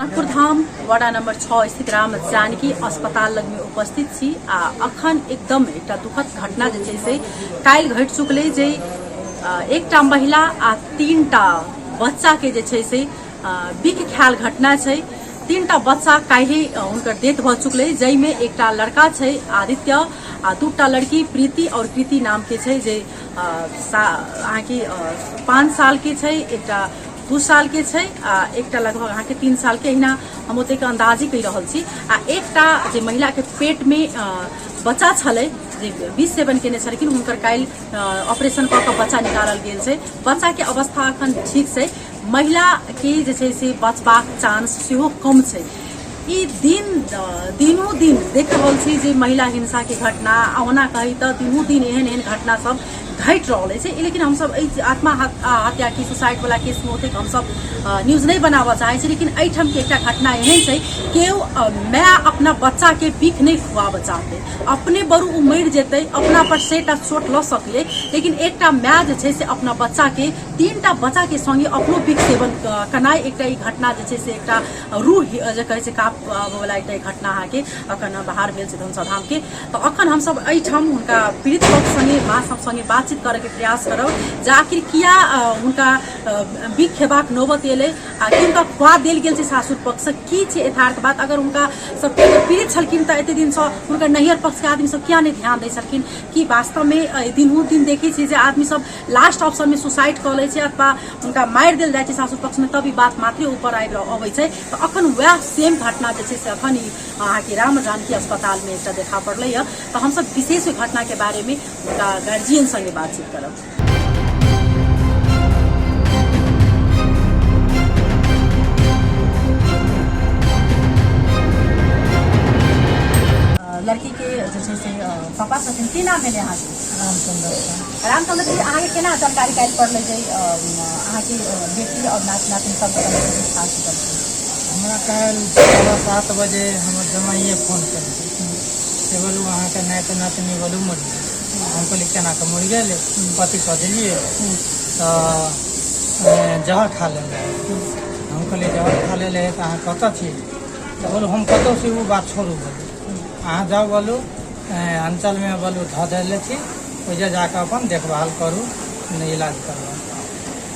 Janakpur Dham Wardha number 6 स्थित राम जानकी अस्पताल लग में उपस्थित छी आ अखन एकदम एकटा दुखद घटना जे छै से काल्हि घटि चुकलै जे एकटा महिला आ तीनटा बच्चा के जे छै से बिख खायल घटना छै। तीनटा बच्चा काल्हि हुनकर डेथ भऽ चुकलै, जाहिमे एकटा लड़का छै आदित्य आ दूटा लड़की प्रीति और कृति नाम के छै जे अहाँके 5 साल के छै, एकटा 2 साल के छै आ एकटा लगभग अहाँके 3 साल के, एहिना हम ओतेक अंदाजी कहि रहल छी। आ एकटा जे महिला के पेट में बच्चा छलै जे विष सेवन केने छलखिन, हुनकर काल्हि ऑपरेशन कऽ कऽ बच्चा निकालल गेल छै। बच्चा के अवस्था अखन ठीक छै, महिला के जे छै से बचबाक चांस सेहो कम छै। ई दिन दिनो दिन देख रहल छी जे महिला हिंसा के घटना, आ ओना कही तऽ दिनो दिन एहन एहन घटना सब घटि रहल अछि। लेकिन हमसब एहि आत्महत्या की सुसाइड वाला केस में ओतेक हमसब न्यूज नहि बनाबऽ चाहै छी, लेकिन एहिठाम के एकटा घटना एहन छै केओ माय अपना बच्चा के बिख नहि खुआबऽ चाहतै, अपने बरू ओ मरि जेतै, अपना पर सेटा चोट लऽ सकलै, लेकिन एकटा माय जे छै से अपना बच्चा के तीनटा बच्चा के संगे अपनो बिख सेवन केनाइ एकटा ई घटना जे छै से एकटा रूह जे कहै छै काँप वला एकटा ई घटना अहाँके अखन बाहर भेल छै धनुषा धाम के। तऽ अखन हमसब एहिठाम हुनका पीड़ित पक्ष संगे माँ सब संगे बातचीत करैके प्रयास करब जे आखिर किया हुनका बिख खेबाक नौबत एलै आ कि हुनका खुआ देल गेल छै सासुर पक्षसँ, की छै यथार्थ बात। अगर हुनका सब पीड़ित छलखिन तऽ एते दिनसँ हुनकर नैहर पक्षके आदमी सब किया नहि ध्यान दै छलखिन? कि वास्तवमे दिनहु दिन देखै छियै जे आदमी सब लास्ट ऑप्शनमे सुसाइड कऽ लै छै अथवा हुनका मारि देल जाइ छै सासुर पक्षमे, तब ई बात मात्रे ऊपर आबि अबै छै। तऽ अखन वएह सेम घटना जे छै से अखन ई अहाँके राम जानकी अस्पतालमे एकटा देखा पड़लै यऽ। तऽ हमसब विशेष ओहि घटनाके बारेमे हुनका गार्जियन संगे बातचीत करब। लड़कीके जे छै से पापा छथिन, की नाम भेलै अहाँके? रामचंद्र झा। रामचंद्र जी, अहाँके केना जानकारी काल्हि पड़लै जे अहाँके बेटी आओर नाति नातिन सब खा चुकल छै? हमरा काल्हि 7:15 बजे हमर जमाइए फोन केलकै से बोलू अहाँके नाति नातिनी बोलू मरि गेल। हम कहलियै केना कऽ मरि गेल, कथी कऽ देलियै? तऽ जहर खा लेले। हम कहलियै जहर खा लेले तऽ अहाँ कतऽ छी? तऽ बोलू हम कतहु छी ओ बात छोड़ू, बोलू अहाँ जाउ, बोलू अञ्चलमे बोलू धऽ देले छी, ओहिजे जाकऽ अपन देखभाल करू, नहि इलाज करबाउ।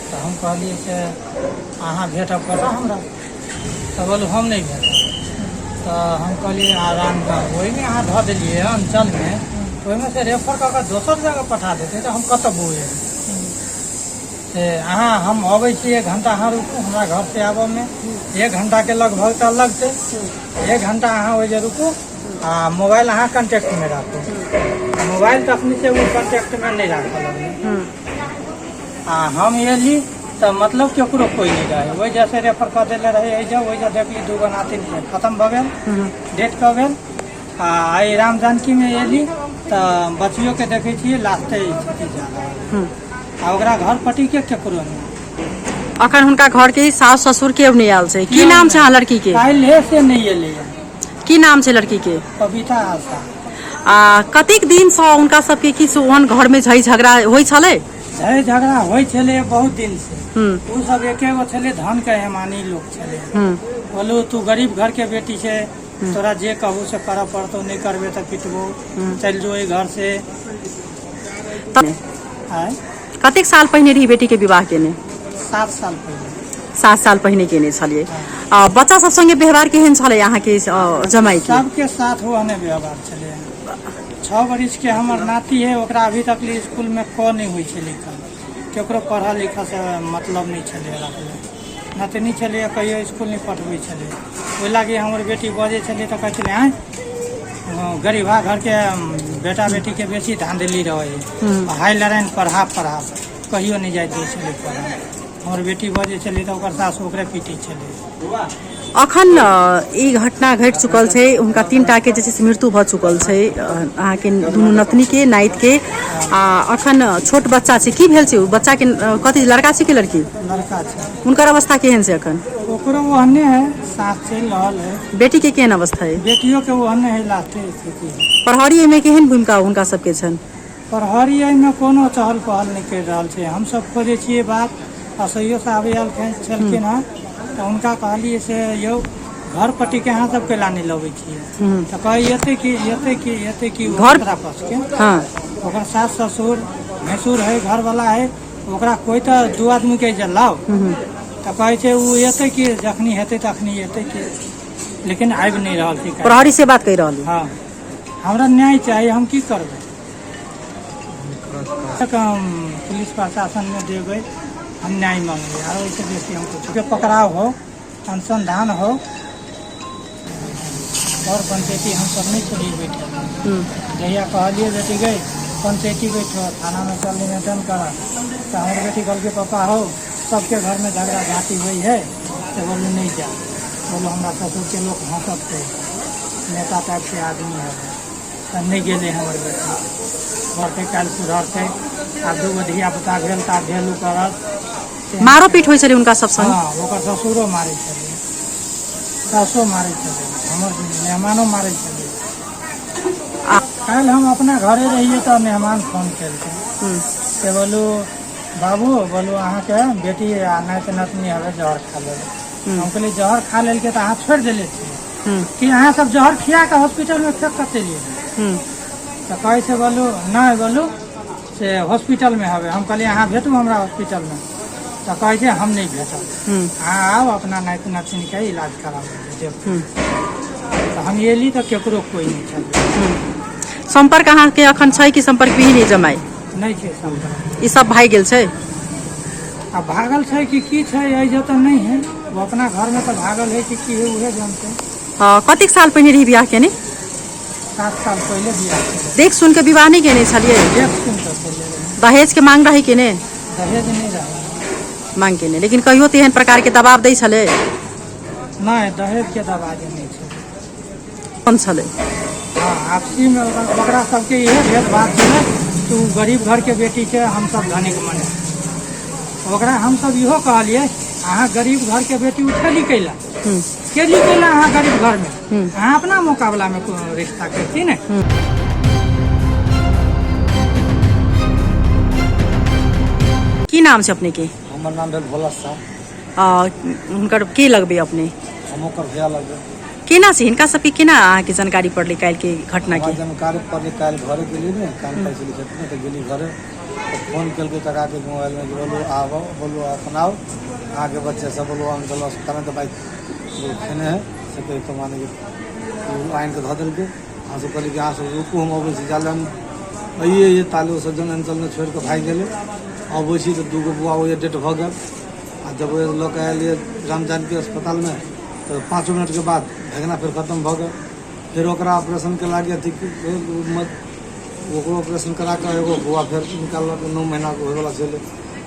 तऽ हम कहलियै से अहाँ भेटब कतऽ हमरा? तऽ बोलू हम नहि भेटब। तऽ हम कहलियै आराम ओहिमे अहाँ धऽ देलियै अञ्चलमे, ओहिमे से रेफर कऽ कऽ दोसर जगह पठा देतै तऽ हम कतऽ बौएबै? से अहाँ हम अबै छी, 1 घंटा अहाँ रुकू, हमरा घरसँ आबऽमे 1 घंटाके लगभग तऽ लगतै, 1 घंटा अहाँ ओहि जे रुकू आ मोबाइल अहाँ कॉन्टेक्टमे राखू। मोबाइल तखनी से ओ कॉन्टेक्टमे नहि राखऽ लगलै। आ हम एली तऽ मतलब केकरो कोइ नहि रहै, ओहि जैसे रेफर कऽ देले रहै एहि ओहि जे देखली दूगो नातिन खतम भऽ गेल, डेथ कऽ गेल। आ आइ राम जानकीमे एली तऽ बच्चियोके देखै छियै लास्टे स्थिति जा रहल आ ओकरा घर पटीके केकरो नहि। अखन हुनका घर के सास ससुर केओ नहि आयल छै। की नाम छै अहाँ लड़की के? काल्हि से नहि एलैया। की नाम छै लड़की के? कविता आशा। आ कतेक दिन से हुनका सबके किछु ओहन घर में झई झगड़ा होइ छलै? झई झगड़ा होइ छलै बहुत दिन से। ओ सब एके गो छलै, धन के हेमानी लोक छलै। बोलू तू गरीब घर के बेटी छै, तोरा जे कहबू से करऽ पड़तौ, नहि करबे तऽ पिटबो, चलि जो एहि घर से। आय कतेक साल पहिने रही बेटी के विवाह केने? 7 साल पहिले। 7 साल पहिने केने छलियै। आ बच्चा सब संगे व्यवहार केहन छलै अहाँके जमाई के? सबके साथ ओहने व्यवहार छलै। 6 बरिस के हमर नाती है, ओकरा अभी तक ले स्कूल में क नहि होइ छै लिखल, केकरो पढ़ऽ लिखऽ से मतलब नहि छलै रखले। नतनी छलै कहियो स्कूल नहि पठबै छलै, ओहि लागी हमर बेटी बजै छलै तऽ कहै छलै आँय गरीबा घरके बेटा बेटीके बेसी धाँधली रहै है, हाइ लड़ाइन पढ़ा पढ़ा कहियो नहि जाइ दै छलै पढ़ा। हमर बेटी बजै छलै तऽ ओकर सासु ओकरे पीटै छलै। अखन ई घटना घटि चुकल छै, हुनका 3 के जे छै से मृत्यु भऽ चुकल छै, अहाँके दुनू नतनी के नाति के, आ अखन छोट बच्चा छै। की भेल छै ओ बच्चा के? कथी लड़का छै कि लड़की? लड़का छै। हुनकर अवस्था केहन छै अखन? ओकरो ओहने है, साँस चलि रहल है। बेटी के केहन अवस्था है? बेटियो के ओहने है, लास्टे स्थिति है। प्रहरी एहिमे केहन भूमिका हुनका सबके छनि? प्रहरी एहिमे कोनो चहल पहल नहि करि रहल छै। हमसब खोजै छियै बात, असैयो साहब आयल छलखिन हँ तऽ हुनका कहलियै से यौ घर पट्टीके अहाँ सब कैला नहि लबै छियै? तऽ कहै एतै की, एतै की, एतै की। घर ओकरा पक्षके हँ, ओकर सास ससुर भैंसुर है, घरवाला है, ओकरा कोइ तऽ दू आदमीके जे लाउ। तऽ कहै छै ओ एतै की, जखनी हेतै तखनी एतै की, लेकिन आबि नहि रहल छै। प्रहरी से बात कहि रहल? हँ, हमरा न्याय चाही, हम की करबै? तक हम पुलिस प्रशासनमे देबै, हम न्याय मांगबै। आर ओहिसँ बेसी हम कुछ के पकड़ाव हो, अनुसंधान हो और पंचायती हम सब नहीं चली बैठे। जहिया कहलिए बेटी गई पंचायती बैठो, थाना में चल निवेदन कर, तो हमर बेटी कहलकै पापा हो, सबके घर में झगड़ा झाँटी हुई है, तो बोलू नहीं जा, बोलू हमरा ससुर के लोग हंसत थे, नेता टाइप के आदमी है, तऽ नहि गेलै हमर बेटी। बढ़तै काल्हि सुधरतै। आब दूगो धिया पुता भेल तऽ आब भेलू करत। मारो पीट होइ छलै हुनका सब संग? हँ, ओकर ससुरो मारै छलै, सासो मारै छलै, हमर मेहमानो मारै छलै। काल्हि हम अपना घरे रहियै तऽ मेहमान फोन केलकै से बोलू बाबू, बोलू अहाँके बेटी आ नाति नतनी हवे जहर खा लेलक। हम कहलियै जहर खा लेलकै तऽ अहाँ छोड़ि देले छियै कि अहाँ सब जहर खिया कऽ हॉस्पिटलमे फेंक कऽ चलि एबै? तऽ कहै छै बोलू नहि, बोलू से हॉस्पिटलमे हवे। हम कहलियै अहाँ भेटू हमरा हॉस्पिटलमे। तऽ कहै छै हम नहि भेटब, अहाँ आउ अपना नाति नतनीके इलाज कराबू देब। तऽ हम एली तऽ केकरो कोइ नहि छलै। सम्पर्क अहाँके अखन छै कि सम्पर्क विहीन जमाइ? नहि छै सम्पर्क। ई सब भागि गेल छै? आ भागल छै कि की छै, एहि जे तऽ नहि है, ओ अपना घरमे तऽ भागल है कि की है, उहे जानते। हँ, कतेक साल पहिने रही बियाह केने? 7 साल पहिले बियाह केने। देख सुन के विवाह नहि केने छलियै? देख सुन कऽ केले रही। दहेज के मांग रहे कि ने? दहेज नहि रहै। मांग केने, लेकिन कहियो तऽ एहन प्रकार के दबाव दै छलै? नहि, दहेजके दबाव नहि छै। कोन छलै? हँ, आपसीमे ओकरा सबके इहे भेदभाव छलै कि ओ गरीब घरके बेटी छै, हमसब धनिक मने। ओकरा हमसब इहो कहलियै अहाँ गरीब घरके बेटी उठेली कैला, केली कैला अहाँ गरीब घरमे? अहाँ अपना मुकाबलामे कोनो रिश्ता करती ने। की नाम छै अपने के? हमर नाम भेल भोला साह। हुनकर के लगबै अपने? हम ओकर भैया लगबै। केना छै हिनका सबके, केना अहाँके जानकारी पड़लै काल्हिके घटना के? हमरा जानकारी पड़लै काल्हि घरे गेली ने, कान पैसे लिखे ने तऽ गेली घरे, तऽ फोन केलकै काकाके मोबाइलमे कि बोलू आबो, बोलू अपन आउ, अहाँके बच्चे सब बोलू अंचल अस्पतालमे दबाइ खेने है, से कहि कऽ माने कि ओ आनि कऽ धऽ देलकै। अहाँ सब कहली कि अहाँ सब रुकू, हम अबै छी। जाले हम अइए ये ताले ओ सब जन अंचलमे छोड़ि कऽ भागि गेलै। अबै छी तऽ दूगो बौआ ओहि डेट भऽ गेल। आ जब ओ लऽ कऽ आयल राम जानकी अस्पतालमे तऽ 5 मिनटके बाद भगना फेर खतम भऽ गेल। फेर ओकरा ऑपरेशन के लागी अथी ओकरो ऑपरेशन करा कऽ एगो बौआ फेर निकाललक, 9 महीनाके होयवला छलै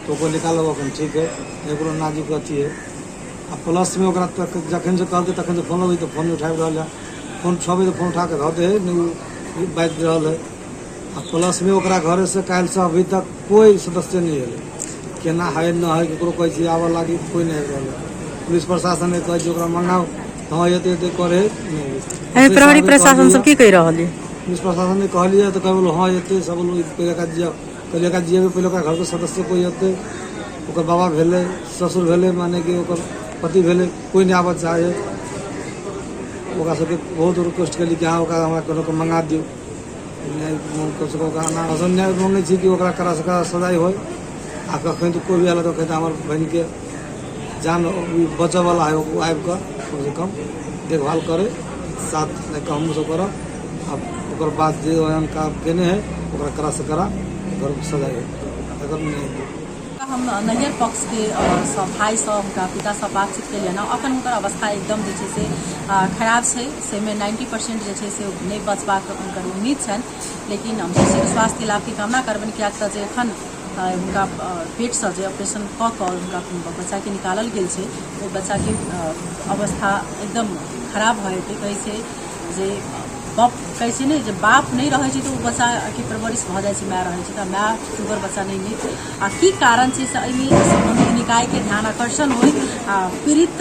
तऽ ओकरो निकाललक, अखन ठीक है, एकरो नाजुक अथी है। आ प्लसमे ओकरा तक जखन से कहलकै तखन से फोन लगै तऽ फोन नहि उठाबि रहल है। फोन उठाबै तऽ फोन उठा कऽ धऽ दै है, नहि ओ बाजि रहल है। आ प्लसमे ओकरा घरेसँ काल्हिसँ अभी तक कोइ सदस्य नहि एलै, केना है न है, ककरो कहै छियै आबऽ लागी, कोइ नहि आबि रहल है। पुलिस प्रशासन कहै छै ओकरा मंगाउ तऽ हँ एतै एतै करै नहि। एहिमे प्रहरी प्रशासन सब की कहि रहल यऽ? पुलिस प्रशासन ने कहलियै तऽ कहै हँ एतै सब बोलू, पहिले एकरा जिया, कहलियै एकरा जियेबै, पहिले ओकरा घरके सदस्य कोइ एतै, ओकर बाबा भेलै, ससुर भेलै, माने कि ओकर पति भेलै, कोइ नहि आबऽ चाहै। ओकरा सबके बहुत रिक्वेस्ट केली कि अहाँ ओकरा हमरा कोनो के मंगा दियौ, न्याय कमसँ कम ओकरा आना। हमसब न्याय माँगै छी कि ओकरा कड़ासँ कड़ा सजाइ होइ। आ कखन तऽ कोइ भी आयल तऽ हमर बहिनके जान बचऽवला है, ओ आबि कऽ कमसँ कम देखभाल करै, साथ लए कऽ हमहूँ सब करब। आ ओकर बाद जे ओहन काम केने है ओकरा कड़ासँ कड़ा ओकर सजाइ होइ, एकर न्याय दियौ। हम नैहर पक्षके सब भाइसँ, हुनका पितासँ बातचीत केलियनि हँ। अखन हुनकर अवस्था एकदम जे छै से खराब छै, सेमे 90% जे छै से नहि बचबाक हुनकर उम्मीद छनि, लेकिन हम शीघ्र स्वास्थ्य लाभके कामना करबनि, किएक तऽ जे एखन हुनका पेटसँ जे ऑपरेशन कऽ कऽ हुनका बच्चाके निकालल गेल छै, ओ बच्चाके अवस्था एकदम खराब भऽ जेतै। कहै छै जे बाप, कहै छै ने जे बाप नहि रहै छै तऽ ओ बच्चाके परवरिश भऽ जाइ छै, माय रहै छै तऽ माय सुगर बच्चा नहि नीक। आ की कारण छै से एहिमे सम्बन्धित निकाय निकायके ध्यान आकर्षण होइ आ पीड़ित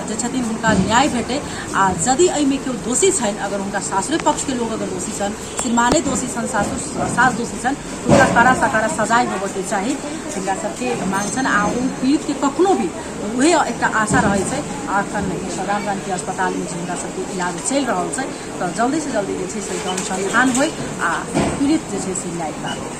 जे छथिन हुनका न्याय भेटै। आ यदि एहिमे केओ दोषी छनि, अगर हुनका सासुरे पक्षके लोक अगर दोषी छनि, श्रीमाने दोषी छनि, सासुर सास दोषी छनि, हुनका कड़ा सँ कड़ा सजाय होबऽके चाही, हिनका सबके मांग छनि। आ ओ पीड़ितके कखनो भी उहे एकटा आशा रहै छै। आ एखन राम जानकी अस्पतालमे जे हुनका सबके इलाज चलि रहल छै, तऽ जल्दीसँ जल्दी जे छै से अनुसन्धान होइ आ पीड़ित जे छै से न्याय प्राप्त।